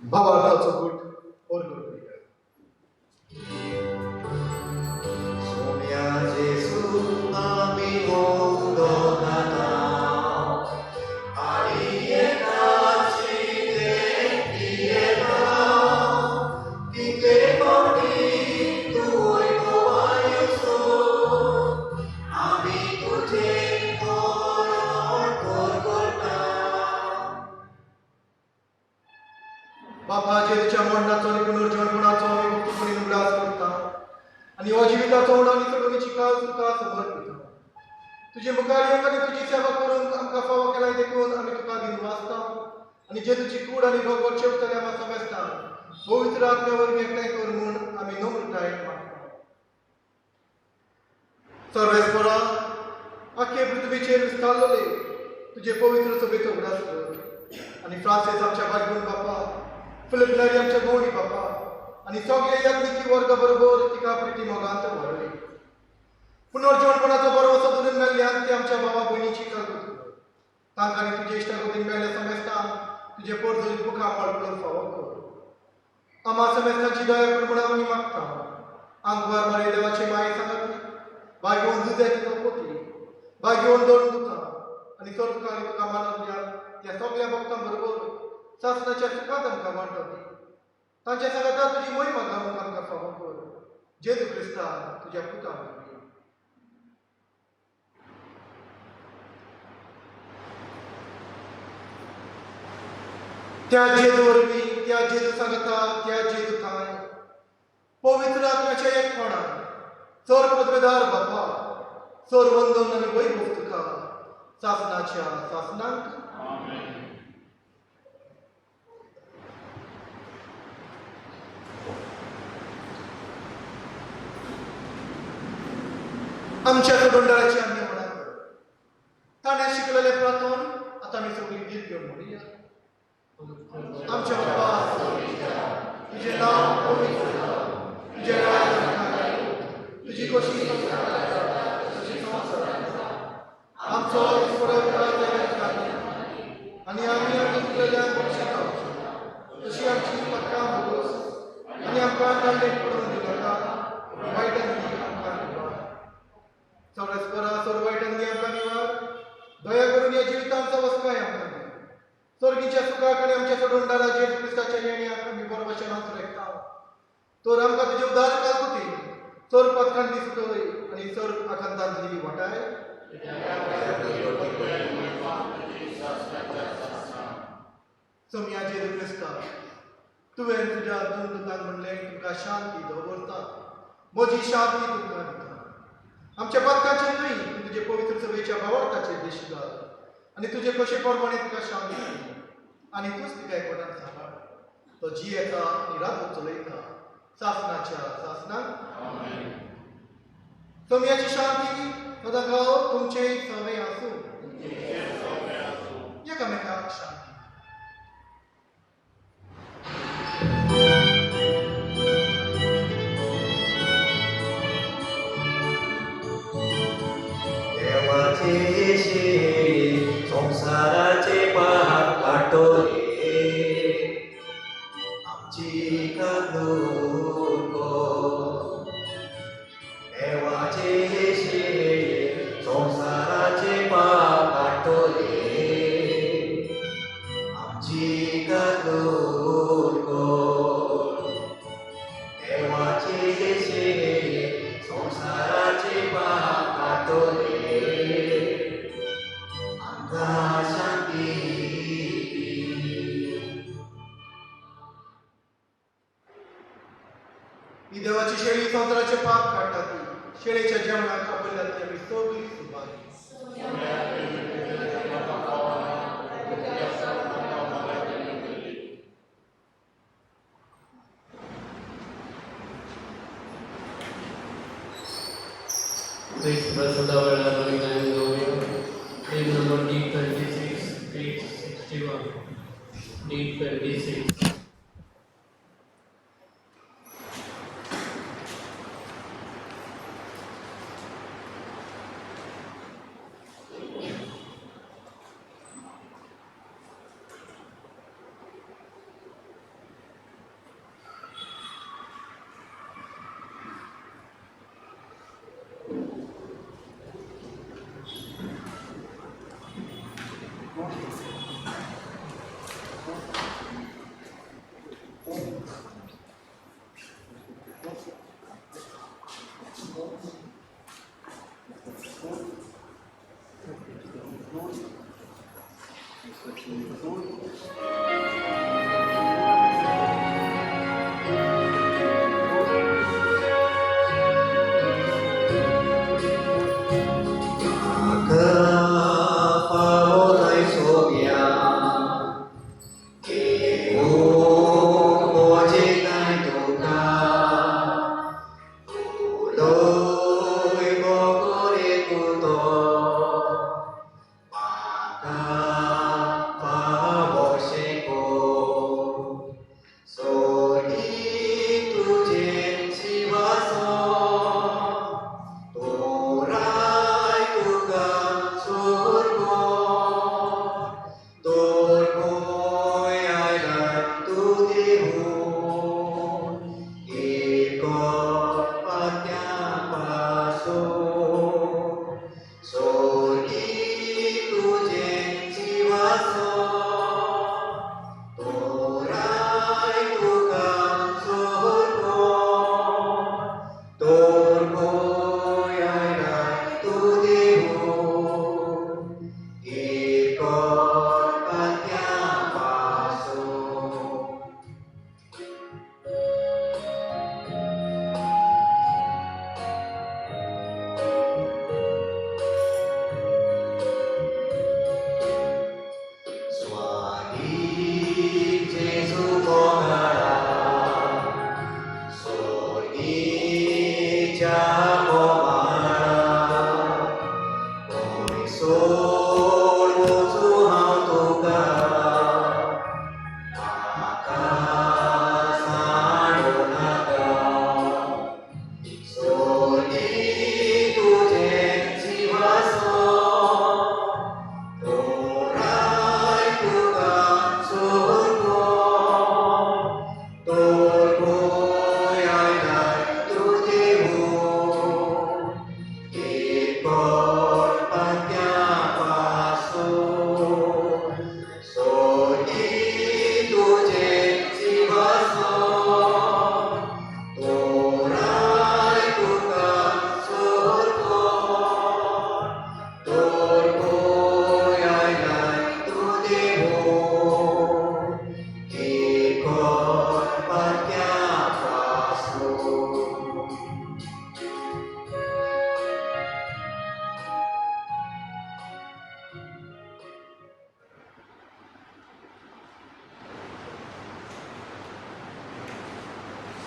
भावार्थाचो गुट और करूया. Somia Jesu ami ondonata, बापा जेजूच्या आनी हो जिविताचो उणो आनी चडोवणेची काळ तुका समर्पिता. तुजे मुखार येवंक आनी तुजी सेवा करूंक आमकां फावो केलाय देखून आमी तुका दिनवासता आनी जेजूची कूड आनी भगवत शेवटल्या आमकां समजता पवित्र आत्म्या वरवीं एकठांय कर म्हूण आमी नम्रतायेन मागता. सर्वेस्परा, आख्खे पृथ्वीचेर विस्तारलेले तुजे पवित्र सभेचो उगडास कर आनी फ्रांसीस आमच्या भागवून बापा, फिलिप नेरी आमच्या गौणी बापा आनी सगळे याज्ञिकी वर्गा बरोबर तिका प्रिती मोगांत भरली. पुनर्जीवनपणाचो भरवसो धरून मेल्ल्यान ती आमच्या भावा भयणीची कालकूत कर. तांकां आनी तुजे इश्टागतीन मेळ्ळ्या समेस्तांक तुजे पोरजोरीत मुखामळ पळोवंक फावो कर. आमा समेस्तांची दया कर म्हूण आमी मागता. आंकवार मारे देवाची माये सांगाती, भाग्यवंत जुझ्याची पोती, भाग्यवंत दोन दुतां आनी स्वर्गांत तुका मानवल्या त्या सगळ्या भक्तां बरोबर सासणाच्या सुखांत आमकां वांटो दी. तांच्या सांगाता तुजी महिमा गावंक आमकां फावो कर. जेजू क्रिस्ता तुज्या पुता वरवीं. त्या जेजू वरवीं, त्या जेजू सांगाता, त्या जेजू थांय पवित्र आत्म्याच्या एकपणान चर पदवेदार बापा, चर वंदन आनी वैभव तुका सासणाच्या सासणांक. आमच्या सोडोंडाराची आमी म्हणा ताणें शिकलेलें प्रार्थन आतां आमी सगळीं गीत घेवन म्हणुया. आमच्या बापा, तुजें नांव पवित्र जावं, तुजें राज्य येवं, तुजी खोशी तुजी संवसारांत जावं. आमचो आनी आमी आमच्या चुकलेल्यांक बक्षिता तशी आमची पक्का भोगोस आनी आमकां काडलेक पडून दिनाका, वायटांनी आमकां निवार. सर्वेस्परा, सर्व वायटांनी आमकां निवार. दया करून ह्या जिवितांत सवसकाय आमकां दी. स्वर्गीच्या सुखाक आनी आमच्या सोडोंडारा जेजू क्रिस्ताच्या येण्याक आमी बरो भशेन रेखता. तर आमकां तुजे उदार कालकुतीन चर पथकांतली सुटय आनी चर आकांतांतली वाटाय. सोमया जेजू क्रिस्ता, तुवें तुज्या दोन दुतांक म्हणलें, तुमकां शांती दवरता, म्हजी शांती तुमकां दिता. आमच्या पथकाचेर न्हय, पूण तुजे पवित्र सभेच्या भावार्थाचेर देश घाल आनी तुजे कशे प्रमाणे तुका शांती दी आनी तूंच तिका एकवटान सांबाळ. तो जियेता आनी राजवट चलयता सासणाच्या सासणाक. सोमयाची शांती सदां गांव तुमचे सवे आसूं. एकामेकाक शांती. देवाचे शेळी संवसाराचे पाप काडटले, आमची काकूट कर. देवाचे शेळी संवसाराचे पाप काडटले, आमची काकूट कर. देवाचे शेळी संवसाराचे पाप काडटले, आमकां शांती दी. ही देवाची शेळी संवसाराचे पाप काडटा ती शेळेच्या जेवणाक आपयल्या ती आमी सगळीं सुभागी. Please press the वेळार गायन गावया. Page number D26, page 61. D26.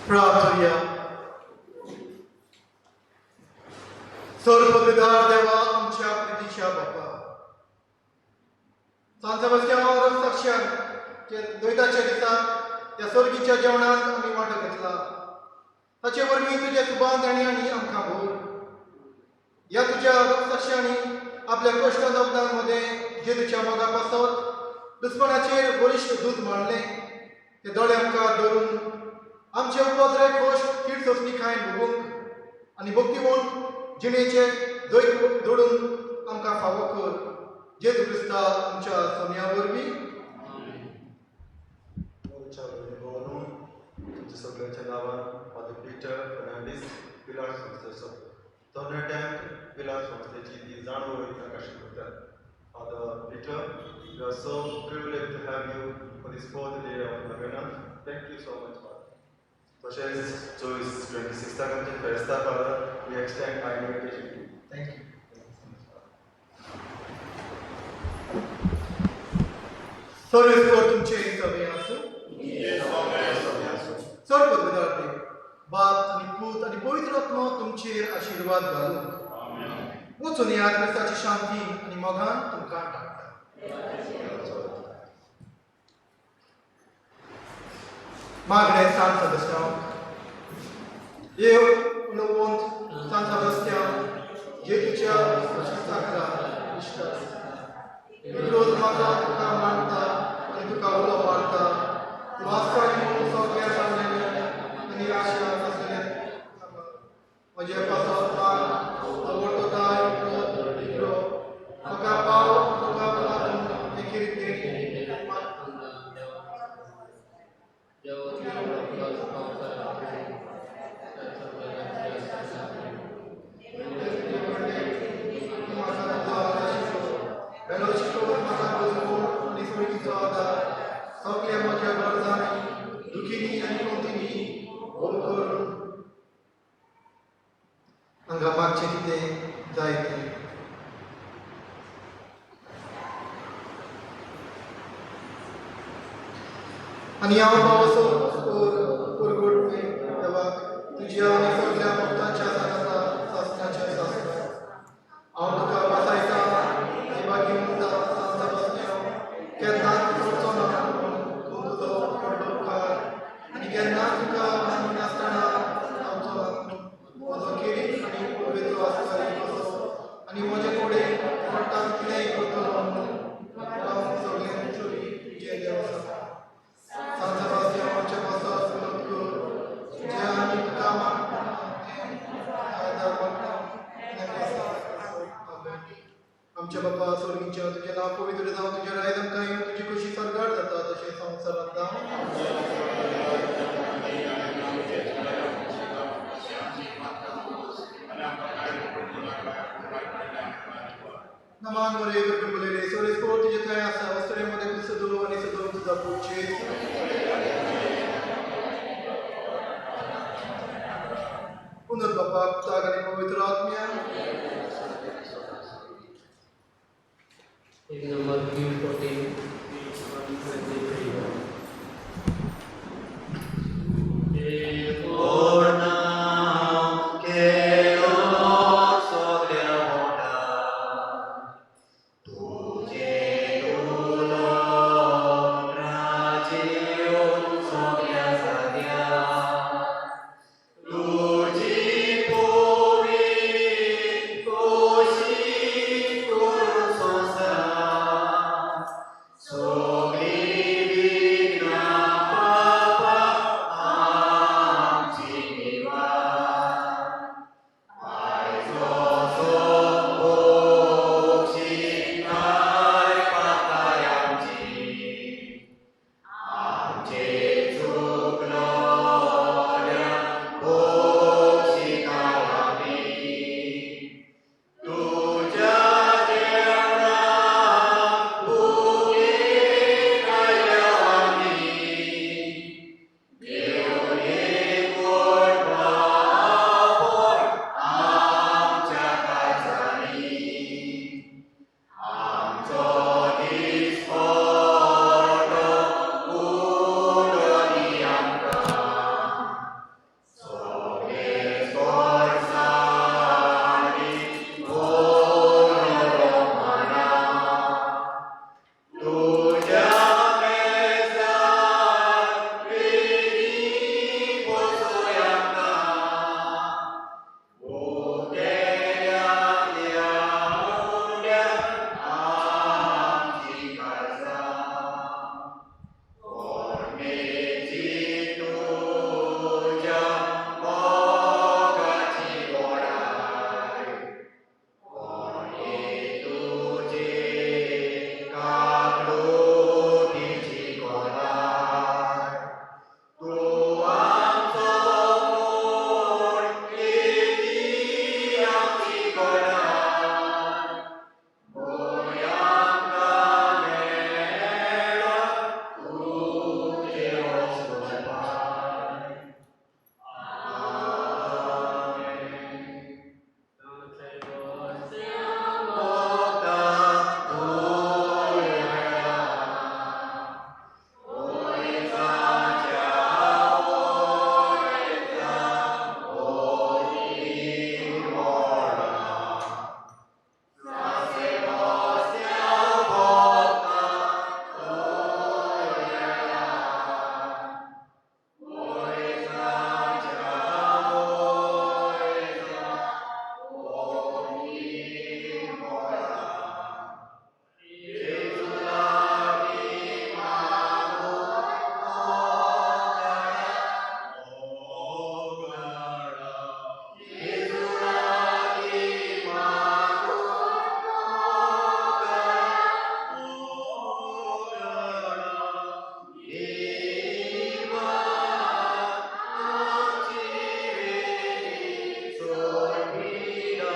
प्रार्थुया. सर्वपविदार देवा, आमच्या प्रितीच्या बापा, सांत सेबास्त्यांव रक्तसाक्षान द्वैताच्या दिसा त्या स्वर्गीच्या जेवणात आमी वांटो घेतला, ताचे वरवीं तुज्या सुबान आनी आमकां भोर. ह्या तुज्या रक्तसाक्षांनी आपल्या कश्ट योगदान मदें जेजूच्या मोगा पासत दुस्मनाचेर बळिश्ट झूज मांडलें, ते दोळे आमकां धरून आमचे उपद्रे खोश कीड सोंसणीकायेन भोगूंक आनी भक्तीवंत जिणेचे जैत जोडून आमकां फावो कर. जेजू क्रिस्ता आमच्या सोम्या वरवीं. तुमच्या सगळ्यांच्या नांवान फादर पिटर फर्नांडीस पिलार संस्थेचो तरणाट्यांक पिलार संस्थेची ती जाणवय प्रकाशीत करतात. Father Peter, we are so privileged to have you for this fourth day of novena. Thank you so much, Father. तशेंच 24, 26 आमचे फेस्ता, Father, we extend our invitation to you. Thank you. सर्वेस्पर तुमचे सगळे आसूं. सर्व देव बाप आनी पूत आनी पवित्र आत्मो तुमचेर आशिर्वाद घालून. वचून ह्या क्रिस्ताची शांती आनी मोगान तुमकां धाडटा. मागणें सांत सेबास्त्यांव. येव उलोवंत सांत सेबास्त्यांव, जेजूच्या साकरा इश्टा, रोज म्हाका तुका मानता आनी तुका उलो मारता. तूं आसताय म्हणून सगळ्या सांगलेलें आनी आशा आसलेलें म्हजे पासत माग आवडतो दिकरो म्हाका पाव तुका लागून एकेरी देणी. बेलो शिकोवन म्हाका बसोवन आनी सोयीचो आदार सगल्या म्हज्या गरजांनी, दुखींनी आनी कोंतींनी भोग करून हांगा मागचें कितें जाय तें. आनी हांव पावसो परगटपी देवाक तुज्या आनी सगल्या भक्तांच्या सांगाता सासणाच्या सासणाक हांव तुका वासायता. जिवा घेवन जा सांत सेबास्त्यांव, केन्नाच सोडचो ना म्हणून तूं तुजो व्हडलो उपकार आनी केन्नाच तुका मानिनासतना रावचो ना म्हणून म्हजो खेरीत आनी उर्बेचो आस्कारी कसो आनी म्हजे कडेन पडटा तितलेंय करतलो म्हणून हांव सगळें चोरी तुजें देव आसा. सांत सेबास्त्यांव, आमच्या पासत विनोद कर. जें आमी तुका मागता तें आदार मागता. आमेन. आमच्या बापा स्वर्गीच्या, तुजें नांव पवित्र जावं, तुजें रायज आमकां येवं, तुजी खोशी स्वर्गार जाता तशें संवसारांत जावं. बाबान बरे कृपेन बरयले सोरेस्पोर तुजे थंय आसा अस्तुरे मदें तूं सदो आनी सदो तुजो पूत जेजू. पुनर बापाक पुताक आनी पवित्र आत्म्याक. Hymn number Q14, page 123. कोण केलो सगल्या मोठा तुझे उलो राजीव सगल्या जाग्या तुजी पोवी कोशी करून संवसार सगळी विघ्नां पापां आमची निवार आयजो भोगशी काय पाताय आमची आमचे चुकलोल्या भोगशी काय आमी तुज्या जेवणा भुकेक आयल्या आमी घेवन एकवट बापोल आमच्या काळजांनी आमचो दिसपटो उडोनी आमकां सगळे गोडसाणी मना तुज्या मेजार वेदी बसोय आमकां उदेल्या त्या उंड्या आमची काळजां कोरमेची तुज्या मोगाची गोडाय कोणे तुजे काकळुतीची खोलाय तूं आमचो म्हूण केली आमची गोडाय भंय आमकां मेळो तुजें वचपाय. आमेन. मोगता तुया वयजाच्या वयजा निर्मळा सासे बस्या भोगता तुया वयजाच्या वयजा निर्मळा जेजू लागीं मागूं मोगाळा जेजू लागीं मागूं मोगाळा देवा आमची वेली सोडपिडा.